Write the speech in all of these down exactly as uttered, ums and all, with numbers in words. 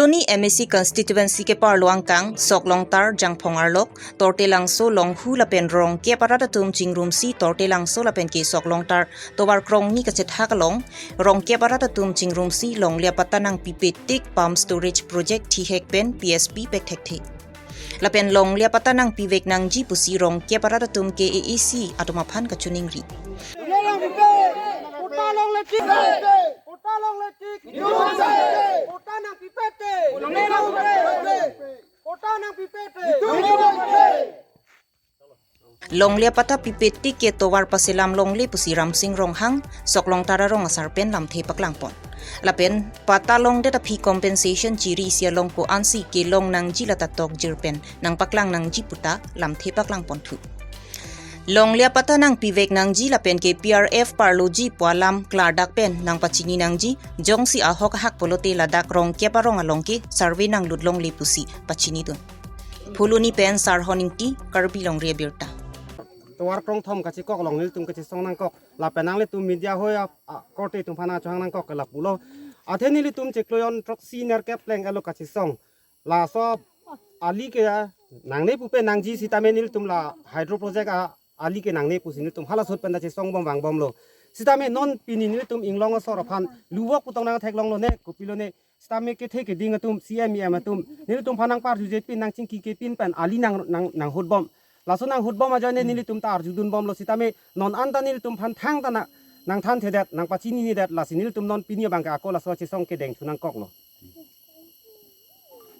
Tuni M A C constituency keparlo angkang, Soklongtar, Jangphong arlok, Tortelangso, Longhu lapen Rongkep arat atum chingrumsi Tortelangso lapen ke Soklongtar tovar krongni kachethak along, Rongkep arat atum chingrumsi longle apatta nangpipe tik pump storage project thihek pen P S P pekthekthe. Lapen longle apatta nangpivek nangji pusi Rongkep arat atum K A A C atum aphan kachiningri. Kota longle tik. Kota longle tik. Kota nangpipe tik. Kota nangpipe tik. Longle apatta pipe tik ke tovar paselam longle pusi Ramsing Ronghang, Soklongtar arong asar pen lamthe paklangpon. Lapen patta longdet aphi compensation chiri isi along ko-ansi kelong nangji lata tokjir pen nangpaklang nangji puta lamthe paklangponthu. Longle apatta nangpivek nangji lapen ke P R F parloji pu alam klardak pen nangpachini nangji, jongsi ahok ahak pulote ladak Rongkep arong along ke survey nanglut longle pusi pachinidun. Phuloni pen Sarhon Ingti, Karbi Longri Abirta. Tovar krongthom kachikok along nelitum kachesong nangkok. Lapen nanglitum media hoi ap-, a, korte atum aphan chohang nangkok ke lapulo. Athe nelitum chiklo jon throksi nerkep pleng elo kachesong. Laso ali ke nangne pupe nangji sitame nelitum la hydro project a ali ke nangne pusi nelitum hala sot pen ta chesong bom vangbomlo. Sitame non pini nelitum Inglong asor aphan luvok putong nangtheklonglo ne, kopilo ne, sitame kethe keding atum, C M, E M atum, nelitum aphan nangparjuje pin, nangchingki ke pin pen ali nang, nang, nanghutbom. Laso nanghutbom ajoine nelitum ta arjudunbomlo sitame non anta nelitum aphan thangta na, nangthanthedet, nangpachininedet, lasi nelitum non pini abang ke ako laso chesong kedengthu nangkoklo.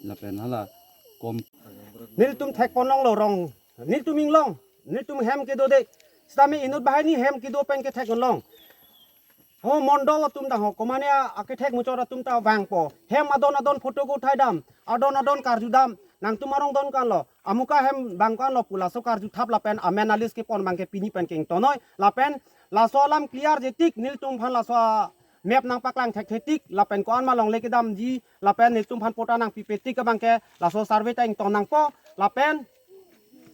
Lapen hala kom. Nelitum thekponlonglo rong. Nelitum Inglong. Nelitum hem kedo de. Sitame inut banghini hem kedo pen kethekponlong. Ho mondol atum ta ho, komane a, akethek muchot atum ta vangpo. Hem adon adon photo ko thaidam. Adon adon karjudam. Nangtum arong don kanlo. Amuka hem bang kanlo pu laso karjuthap lapen amen alis kepon abang ke pini pen kengtonoi. Lapen laso alam clear jetik nelitum aphan laso a map nangpaklang thekthetik. Lapen ko-an ma longle kedamji. Lapen nelitum aphan pota nangpipe tik abang ke laso survey ta ington nangpo. Lapen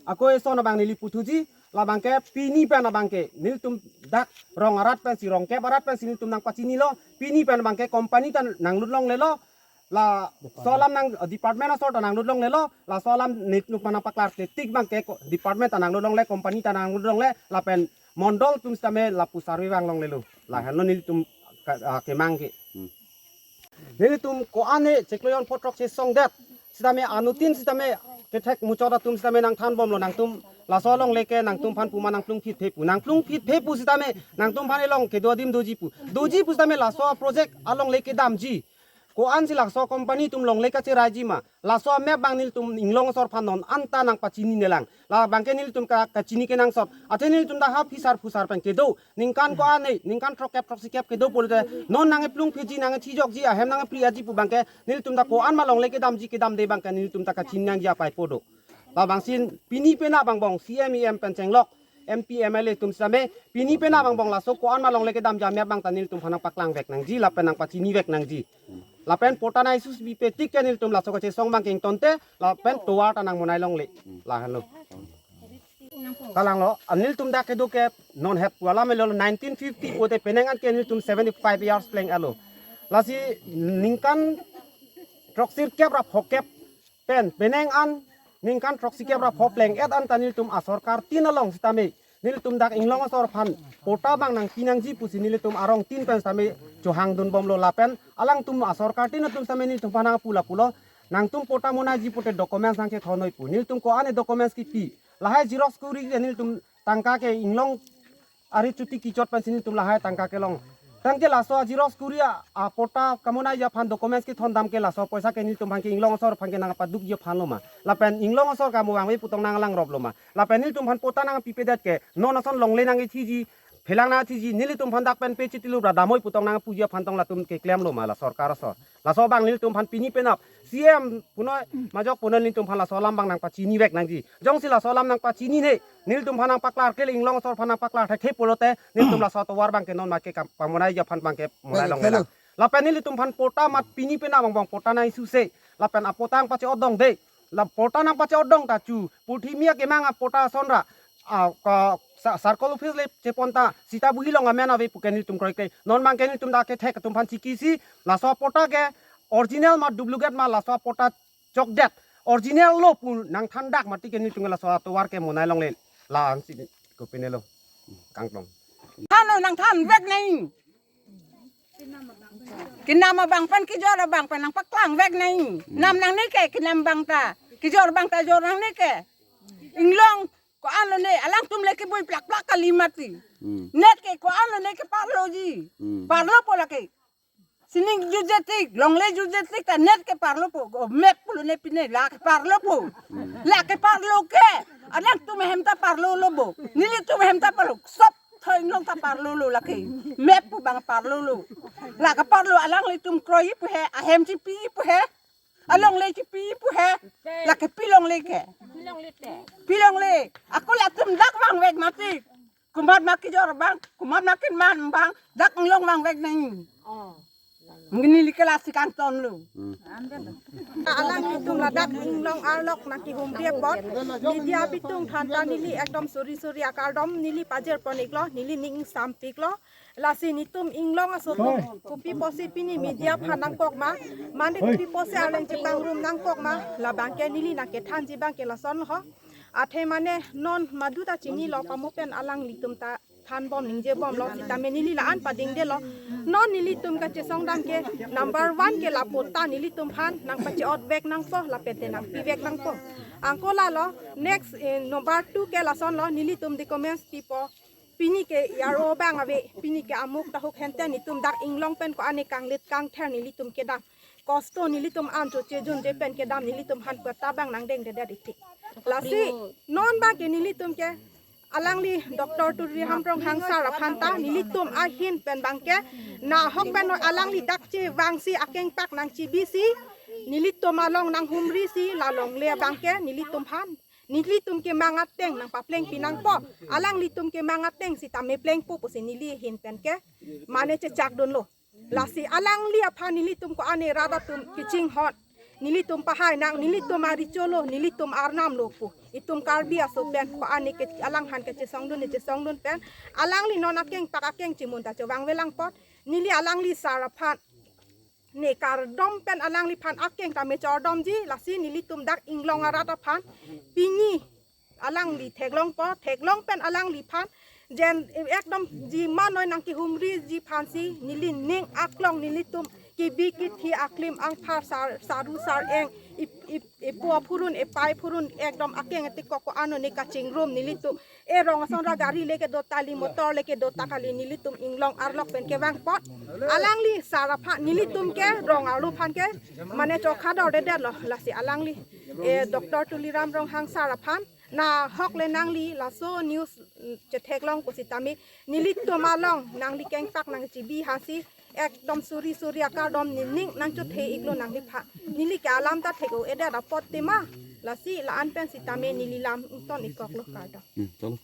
ako eson abang neli puthuji, labang ke pini pen abang ke nelitum dak rong arat pensi, Rongkep arat pensi nelitum nangpachinilo, pini pen abang ke company ta nanglut longlelo, laso alam nang department asor ta nanglut longlelo, laso alam nelitum aphan nangpaklarkle tik abang ke ko-, department ta nanglut longle, company ta nanglut longle, lapen mondol atum sitame lapu survey vang longlelo. Lahenlo nelitum ka-, ah, kemang ke. Hmm. Nelitum ko-an ne chiklo jon phongo throk chesongdet. Sitame anuttin sitame kethek muchot atum sitame nangthanbomlo nangtum. Laso alongle ke nangtum aphan puma nangplungphitphe pu. Nangplungphitphe pu sitame nangtum aphan elong kedo adim doji pu. Doji pu sitame laso project alongle kedamji. Ko-ansi laso company atum longle kacheraiji ma. Laso amap abang nelitum Inglong asor aphan non anta nangpachininelang. Labang ke nelitum ka, kachini kenangsot. Athe nelitum dak ha phisar phusar pen kedo. Ningkan ko-an ne, ningkan throkkep throksikep kedo pulote. Non nangplungphitji, nangchijokji, ahem nangpri aji pu abang ke. Nelitum ta ko-an ma longle kedamji kedamde abang ke nelitum ta kachini nangji apaipo do. Labangsi pini penap angbong C M E M pen chenglok. M P M L A atum sitame. Pini penap angbong laso ko-an ma longle kedamji amap abang ta nelitum aphan nangpaklangvek nangji. Lapen nangpachinivek nangji. Lapen pota nangsusi pipe tik ke nelitum laso kachesong abang ke ingtonte, lapen tovar ta nangmonai longle. Lahenlo. Kalanglo, nelitum dak kedo ke non het pu alam elo nineteen fifty pute penang an ke nelitum seventy five years pleng elo. Lasi ningkan throksirkep ra phokep pen, penang an ningkan throksikep ra pho pleng-et an ta nelitum asorkar tin along sitame. Nelitum dak Inglong asor aphan pota abang nangpi nangji pusi nelitum arong tin pen sitame chohangdunbomlo lapen alangtum asorkar tin atum sitame nelitum aphan nangpu lapulo. Nangtum pota monaiji pute documents nangkethonnoi pu. Nelitum ko-an ne documents kipi. Lahai xerox kuri ke nelitum tangka ke Inglong ari chuti kichot pensi nelitum lahai tangka kelong. Tangke laso xerox kuri a, a pota kamonaiji aphan documents kethondam ke laso poisa ke nelitum aphan ke Inglong asor aphan ke nangpadukji aphanlo ma. Lapen Inglong asor kamo vangve putong nanglang roplo ma. Lapen nelitum aphan pota nangpipedet ke, non ason longle nangkethiji, phelang nangkethiji, nelitum aphan dak pen pe chitilu ra damnoi putong nangpuji aphan tong latum keklemlo ma la sorkar asor. Laso abang nelitum aphan pini penap C M punoi majok punoi nelitum aphan laso alam abang nangpachinivek nangji. Jongsi laso alam nangpachinine, nelitum aphan nangpaklarkle Inglong asor aphan nangpaklar thekthek pulote, nelitum laso tovar abang ke non ma ke kam, pamonaiji aphan abang ke monai longle. Lapen nelitum aphan pota mat pini penap angbong pota nangsuse. Lapen apota nangpache-otdungde. La pota nangpache-otdung ta chu. Purthimi akemang apota ason ra. A, ka, sa, circle office le chepon ta. Sita buhi long amen ave pu ke nelitum kroikre. Non abang ke nelitum dak kethek atum aphan chikisi. Laso pota ke Original ma duplicate ma laso apatta chokdet. Original lo pu nangthandak mati ke nelitum laso atovar ke monai longle. La ansi kopine lo. Kangtong. Than lo, nangthanvek nang. Kenam abang pen kejor abang pen nangpaklang vek nang. Nam nangne ke kenam abang ta. Kejor abang ta jor nangne ke. Inglong ko-an lone, alangtum le keboi plak plak kali mati. Hmm. Net ke ko-an lone keparloji. Hmm. Parlopo lake. Sining jutje tik, longle jutje tik ta net keparlopo. Go map pulo ne pine la keparlopo. Hmm. La keparlo ke. Alangtum hem ta parlolo bo. Nelitum hem ta parlo. Sop thoi inglong ta parlolo lake. Map pu abang parlolo. La keparlo alanglitum kroi pu he, ahem chipi pu he. Alongle chipi pu he. Lake pi longle ke. Pi longle. Ako latum dak vangvek mati. Komat ma kejor abang, komat ma kenam abang, dak inglong vangvek nang. Neli ke lasi kangton lo. Alangtum ladak inglong arlok nangkehumri apot, media abitung aphanta neli ekdom suri suri akardom neli pajirpon iklo, neli ning sampiklo. Lasi netum inglong aso atum kopi pusi pini media aphan nangkok ma, mane kopi pusi arleng chepangrum nangkok ma, labang ke neli nangkethanji abang ke lason ho. Athe mane non madu ta chinilo, pamo pen alanglitum ta thanbom ningjebomlo, sitame neli la-an padingdelo. Non nelitum kachesongdam ke number one ke lapu ta nelitum aphan nangpache-otvek nangpo, lapen te nangpivek nangpo. Anke lalo, next, eh, number two ke lasonlo, nelitum documents pipo. Pini ke aro abang ave, pini ke amuk tahuk hente netum dak inglong pen ko-an kanglit kangther nelitum kedam. Kosto nelitum an cho chejunje pen kedam nelitum aphan patta abang nangdengdedet iti. Lasi non abang ke nelitum ke alangli Doctor Tuliram Ronghang sir aphanta nelitum ahin pen abang ke nahok pen alangli dak chevangsi akengpak nangchibisi nelitum along nanghumrisi la longle abang ke nelitum aphan nelitum kemang ateng nangpaplengpi nangpo. Alanglitum kemang ateng sitame plengpo pusi neli ahin pen ke mane chechakdunlo. Lasi alangli aphan nelitum ko-an rat atum kachinghon. Nelitum pahai nang, nelitum aricholo, nelitum arnam lo pu. Itum Karbi aso pen ko-an ke alang aphan kachesongdun, chesongdun pen. Alangli non akengpak akeng chimun ta chevangvelang apot. Neli alangli sir aphan ne kardom pen alangliphan akeng tame chordomji, lasi nelitum dak inglong arat aphan pini alangli theklongpo, theklong pen alangliphan jen ekdom ji manoi nangkehumriji aphansi neli ning aklong nelitum kebi kethe aklim angphar sar, saru sar-eng ip, ip, ipo aphurun, ipai phurun ekdom akeng atikok ko-an ne kachingrum nelitum. E rong asonra gari le kedo ta kali, motor le kedo ta kali, nelitum inglong arlok pen kevang apot. Alangli sir aphan nelitum ke rong arlo aphan ke mane chokha dordedetlo, lasi alangli, eh, Doctor Tuliram Ronghang sir aphan nahok le nangli laso news, mm, chetheklong pusitame nelitum along nangli kengpak nangchibi aphansi ekdom suri suri akardom nening nangchothe iklo nangliphan. Neli ke alam ta thek-o-edet apot tema. Lasi la-an pen sitame neli lam ington ikoklo, kardom. Hmm, chalo.